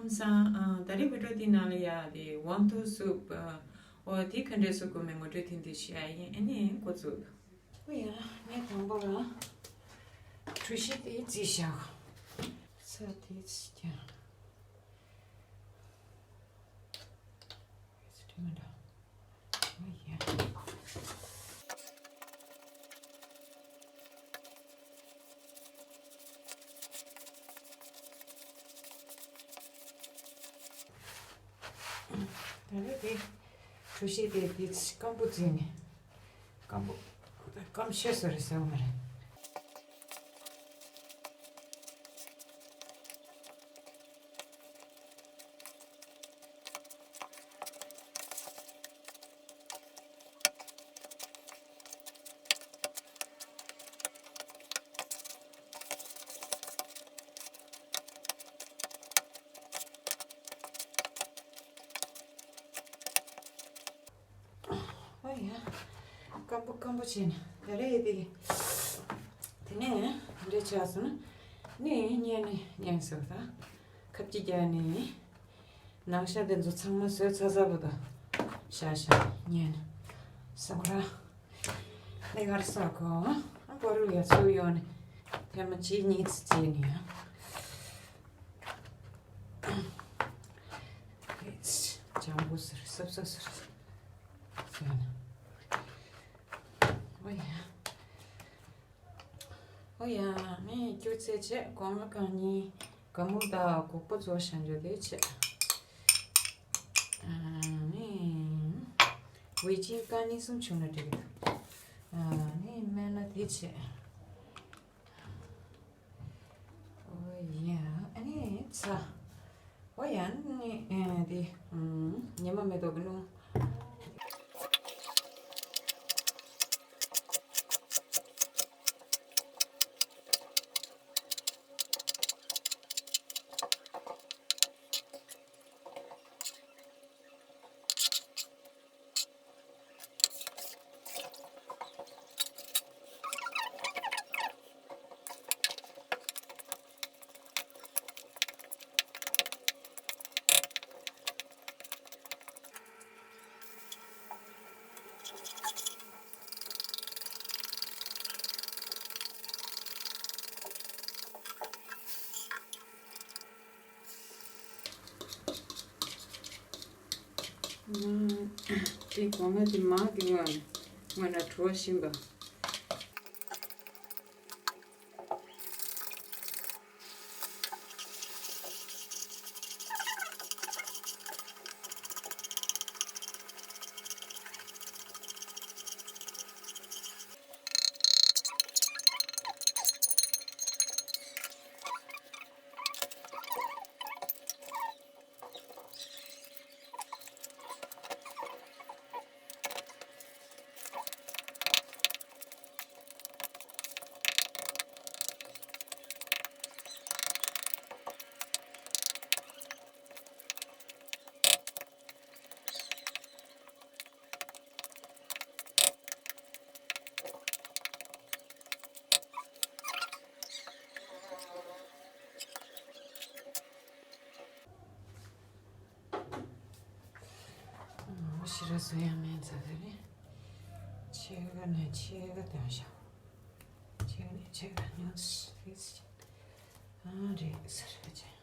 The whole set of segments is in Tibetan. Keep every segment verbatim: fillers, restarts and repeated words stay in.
ཁམས་བཟང་། ཨ། ད་རེས་བི་ཌིའོ་འདི་ནང་ལ་ཡ་དེ་ཝང་ཐུ་སུབ། ཨ། འོ་དེ་ག་འདྲས་བཟོ་དགོས་མིན་ངོ་སྤྲོད་ཐེངས་འདི་ཞུ་ཡ་ཡིན། ཨ་ནི་འགོ་བཙུགས། ཨོ་ཡ། ངས་དང་པོ་ལ་གྲུ་བཞི་དེ་བརྫིས་བཞག་ཚྭ་དེ་ཅིག་ཀྱང་། ཨོ་ཡ། ད་རེས་དེ་གྲུ་བཞི་དེ་དེ་སྐམ་པོ་བརྫིས་ནས། སྐམ་པོ། སྐམ་ཤས་སུ་རེད་ཟེར་བ་མ་རེད། ཨོ་ཡ། སྐམ་པོ་སྐམ་པོ་བྱས་ནས་ད་རེས་དེ། དེ་ནས་འདྲ་ཆགས་སོང་ན། ནི་བསྙལ་ནས་བསྙལ་སོང་ད། ཁབ་ཀྱི་རྒྱ་ནི། ནང་ཤ་དེ་ཚོ་ཚང་མ་བཟོས་ཚར་ཚར་བོ་དང་། ཤ་ཤ་བསྙལ་ནས། ས་ཁོ་ར། ལས་ཀར་ས་གོ། ཨ་པོ་རུ་ཡ་ཚུ་ཡོང་ནས། ཐེངས་མ་གཅིག་གཉིས་ཙི་ཙི་ནི་ཡང་། ལྗང་བུ་ཟེར་སབ་སབ་ཟེར། ཟེར་ན། ཨོ་ཡ། ཨོ་ཡ། ངས་སྐྱུར་ཚལ་བྱས། གོང་མ་རྐང་གཉིས། ག་མུ་དང་གོག་པ་ཚོ་ཤང་ཇོ་དེ་བྱས། ཨ་ནི། ཝེ་ཅིན་རྐང་གཉིས་གསུམ་བྱུང་ན་འགྲིག་གི་འདུག་ཨ་ནི་སྨན་སྣ་དེ་བྱས། ཨོ་ཡ། ཨ་ནི་ཚྭ། ཨོ་ཡ། ཨ་ནི་ཨེ་དེ་ཨམ་ཉི་མ་མེ་ཏོག་གི་སྣུམ། དེ་གོང་མ་དེ་མང་གི་ངོས་ནས་བྲོ་བཞིན་པ། ཞི་ར་སུ་ཡང་མེད་ཚ་དེ་རེད། ཕྱེད་ཀ་ནས་ཕྱེད་ཀ་བཏོན་བཞག་ཕྱེད་ཀ་ནས་ཕྱེད་ཀ་ཉོ་སི་རེད། ཨ་རེད་ཟེར་བྱས།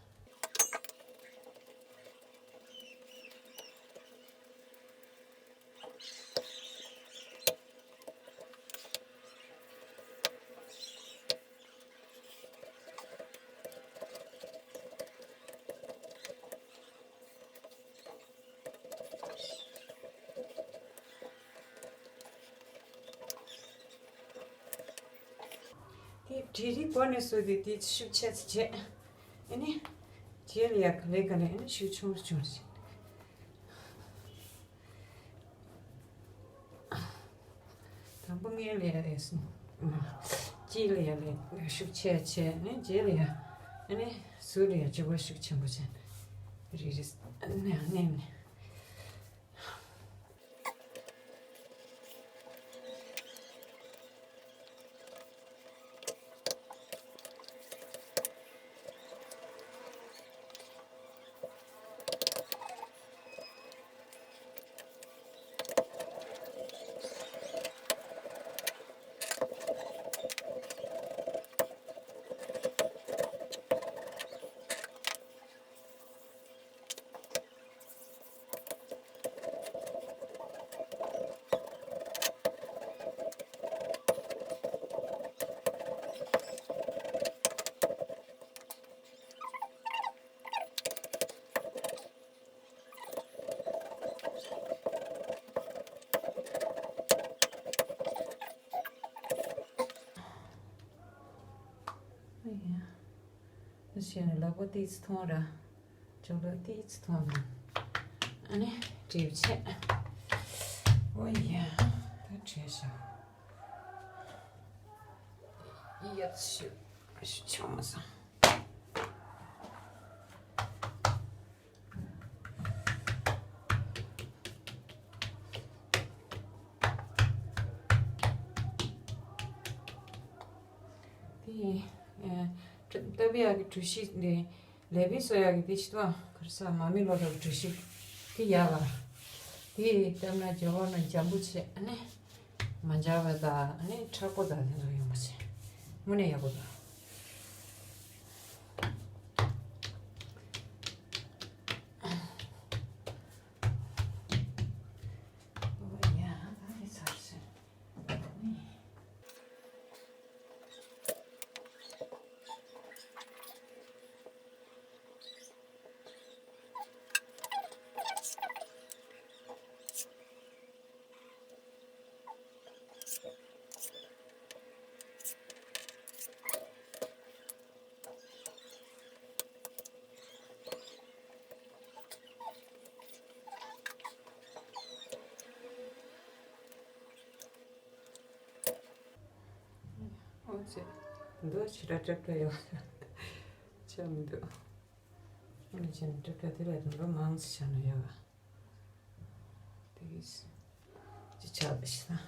དེ་དྲི་རིལ་བོར་ནས་བཟོས་ཏེ་དེ་ཤུགས་ཆེ་ཙམ་བྱས། ཨ་ནི། རྗེས་ལ་ཡ་ག་ལེ་ག་ལེ་ཨ་ནི་ཤུགས་ཆུང་རུ་ཆུང་རུ་བྱས། དང་པོ་ངའི་ལས་རེད་སོང་། དཀྱིལ་ལ་ཡ་ལས་ཤུགས་ཆེ་ཆེ་ནས་རྗེས་ལ་ཡ། ཨ་ནི་ཟུར་ལ་ཡ་ལྕི་བ་ཤུགས་ཆེན་པོ་བྱས་ནས་རི་རི་ནས་མནན་ནས། བྱས་ནས་ལག་པ་ཏིས་ཐོང་ར། ཅོག་ལ་ཏིས་ཐོང་ར། ཨ་ནི་གྲིབ་ཆེ། ཨོ་ཡ། ད་བྲེལ་ཤག་ཡ་ཤུ་ཤུ་ཆོག་མ་སོང་། དེ་ཡིན། ཨ་ཏ་བི་ཡ་གི་གྲུ་བཞི་འདི་ལེ་བི་སོ་ཡ་གི་དེ་ཤི་ཏོ་གར་ས་མ་མི་ལོ་ར་གྲུ་བཞི་དེ་ཡག་ག་དེ་བཏབ་ན་ཇོ་བོ་ན་འཇམ་པོ་ཆེ། ཨ་ནི་མ་འཇམ་པ་ད་ཨ་ནི་མཁྲེགས་པོ་ད་དེ་ཚོ་ཡོང་མ་ཆེ། དངོས་གནས་ཡག་པོ་ད། ཨོ་ཡ་ད་དེ་ཚར་སོང་། ཨོ་ཙི། འདི་ཕྱི་དྲོ་སྐྲ་ཡོད། ཆ་མི་འདུག་ཨ་ནི་ཅན་སྐྲ་དེ་ལས་འདི་མང་ཙི་ཆ་ན་ཡོད། དེ་གིས་ཅི་ཆགས་པ་ཞིག་ན།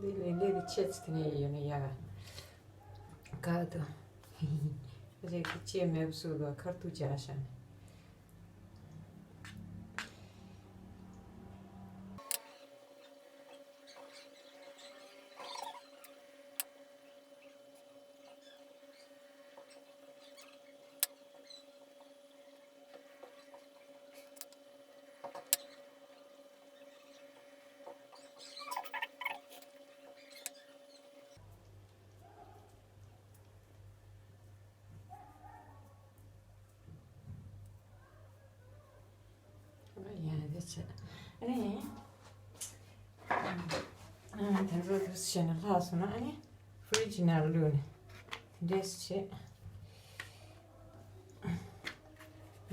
འདི་ལས་ལས་ཀྱི་ཆེད་ཚུལ་དེ་ནས་ཡོད་ན་ཡག་ག་དུ་རེད་ཀྱི་ཆེད་མེད་སུ་ལ་ཁར་ཐུག་བྱ་ཤ་ནས། ཡ་དེ་ཚོ་ཨ་ནི་ཨ་དེ་ཚོ་དུས་བྱས་ནས་ལྷག་སོང་ན་ཨ་ནི་ཧྥི་རི་ཇི་ནང་བླུགས་ནས་དེ་འདྲས་བྱེད།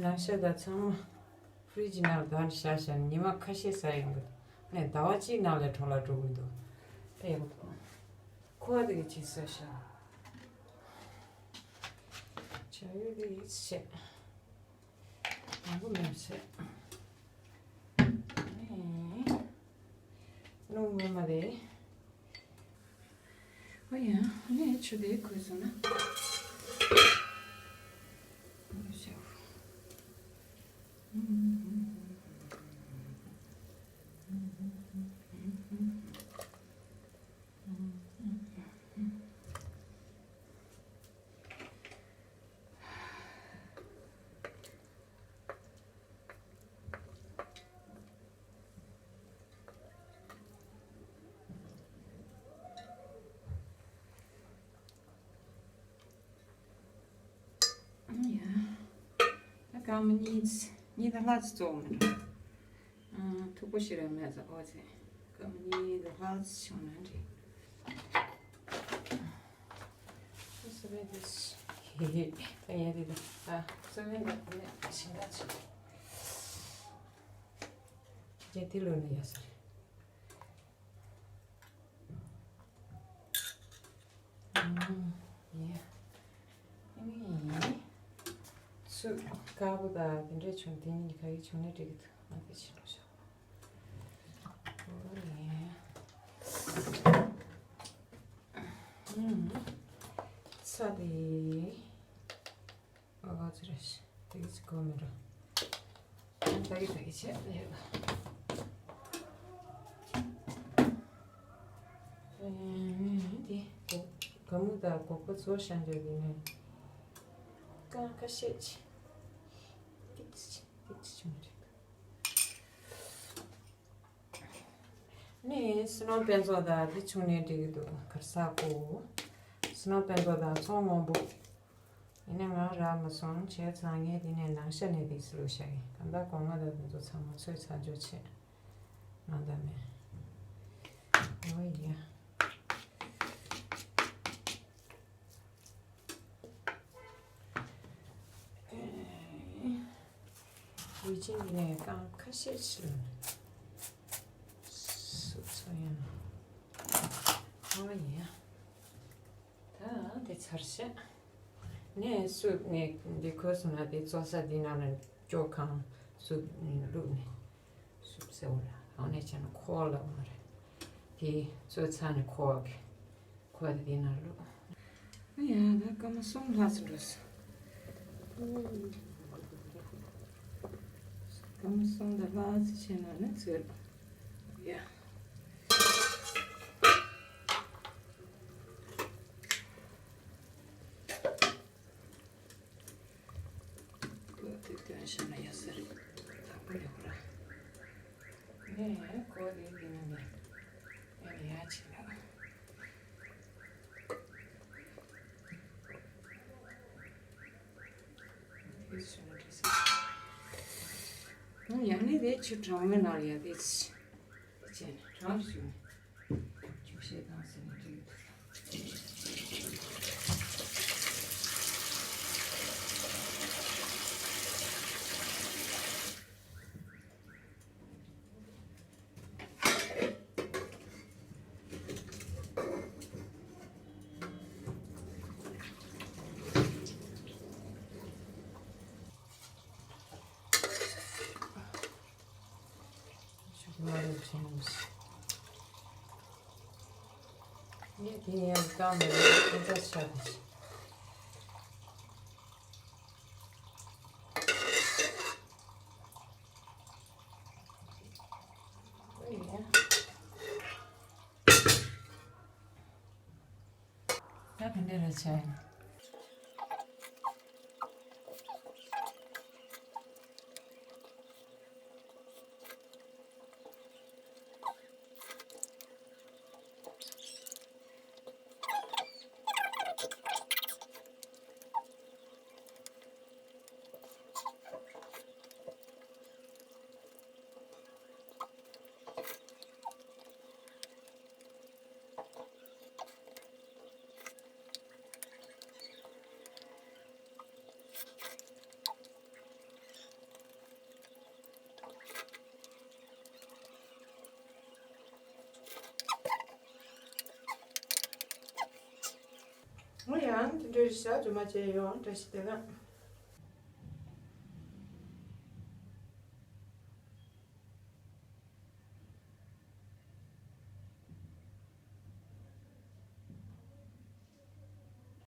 ལང་ཤ་དང་ཚང་མ་ཧྥི་རི་ཇི་ནང་བསྡམས་བཞག་བཞག་ནས་ཉི་མ་ཁ་ཤས་ཟ་ཡོང་གི་འདུག་ཨ་ནི་ཟླ་བ་གཅིག་ནང་ལས་འཕྲོ་བརླག་འགྲོ་གི་འདུག་ཨེ་ཡག་པོ་འདུག་ཁོ་བ་དེ་གི་ཅིག་ཟ་ཤ། བྱ་ཡུལ་དེ་ཡིད་ཆེས། མང་པོ་མེད་ཟེར། ཨེ། རླུང་ངོ་མ་རེད། ཨོ་ཡ། ཨ་ནི་ཆུ་དེ་ཁོལ་སོང་ན། སྐར་མ་གཉིས་གཉིས་དང་ལྷག་ཙམ་བཙོག་མི་འགྲོ། ཨང་། མཐུག་པོ་ཞིག་རེད་མེད་ཙང་ཨོ་ཙེ། སྐར་མ་གཉིས་དང་ལྷག་ཙམ་བྱུང་ན་འགྲིག་སོ་སོ་བས་འདི། ཧེ་ཧེ། ད་ཡ་འདི་ད། ཨ། སོ་སོ་བས་འདི་ཞིང་ཁ་ཆུ། རྗེས་འདི་ལོ་ནི་ཡ་ས་རེད། ཨང་། ཡ། ཨ་ནི། སུ་དཀར་པོ་དང་དེ་འདྲས་བྱུང་། དེ་གཉིས་ག་གི་བྱུང་ན་འགྲིག་གི་འདུག་ང་དེ་ཕྱིན་འགྲོ་ཤག་ཨོ་ཡ། ཨང་། ཚ་དེ། ཨ་ག་ཚོད་རེད། དེ་གི་ཅི་གོ་མི་ར། ད་གི་ད་གི་ཆེ་ལེ་ལ། དེ་གོ་ག་མུ་ད་གོ་གོ་ཚོ་ཤང་ཇོ་གི་ནས། ཀ་ཁ་ཤས་ཆེ། ཏིག་ཙི་ཏིག་ཙི་ཆུང་རེད། ནི་སུ་ནོ་དཔེ་ཚོགས་དང་དེ་ཆུང་ནས་འགྲིག་གི་འདུག་གར་ས་ཀོ། སུ་ནོ་དཔེ་ཚོགས་དང་ཚོང་སྔོན་པོ། ཡིན་ན་ང་རག་མ་སོང་། བྱས་ཙང་ངས་དེ་ནས་ནང་ཤ་ནས་དེ་སུ་ལུ་ཤ་ཡིན། གང་ལྟར་གོང་མ་དང་དེ་ཚོ་ཚང་མ་ཚོས་ཚ་འཇོག་བྱེད། ནང་ད་མེད། ཨོ་ཡ། ཡུལ་ཅན་གྱི་ནས་རྐང་ཁ་ཤས་ཤིག་ལ་སུབ་སོ་ཡང་ཨོ་ཡ། ད་དེ་ཚར་ཤག་ནས་སུབ་ནས་འདི་ཁོས་སོང་ན་དེ་བཙོ་ས་འདི་ནང་ལ་ཅོ་གང་སུབ་ནས་བླུགས་ནས་སུབ་སེ་འོ་ལ་ཨོ་ནས་བྱས་ན་ཁོ་ལ་མ་རེད། དེ་བཙོ་ཚར་ནས་ཁོ་གི་ཁོ་དེ་ན་ལུ། ཡ་ད་སྐར་མ་གསུམ་ལྷག་ཙམ་འགྲོ་སོང་། སྐར་མ་གསུམ་དང་ལྷག་ཙམ་བྱས་ན་ནི་ཚོད། ཡ། ཁོ་དེ་དོན་བྱས་ན་ཡ་ས་རེད། དང་པོ་ལེགས་པོ་ར། ངས་ཁོ་དེ་འདི་ན་ནས་ཨེ་ནས་ཡ་ཆེ་ལ། ཡང་ནི་དེ་ཆུ་གྲང་མོའི་ནང་ལ་ཡ་དེ་ཆེ་ནས་གྲང་ཞིག་ནས་ཆུ་བཤད་དང་ཟེར་ནས་འགྲིག་གི་འདུག་ངས་དེ་ཡང་བཀག་མེད་པའི་ཁྱད་མཚར་ཆགས་པའི། ད་ག་འདྲ་རེད་བྱས། ང་ཡང་དེ་འདྲའི་ཞག་རྗེས་མ་བྱས་ཡོང་བཀྲ་ཤིས་བདེ་ལེགས།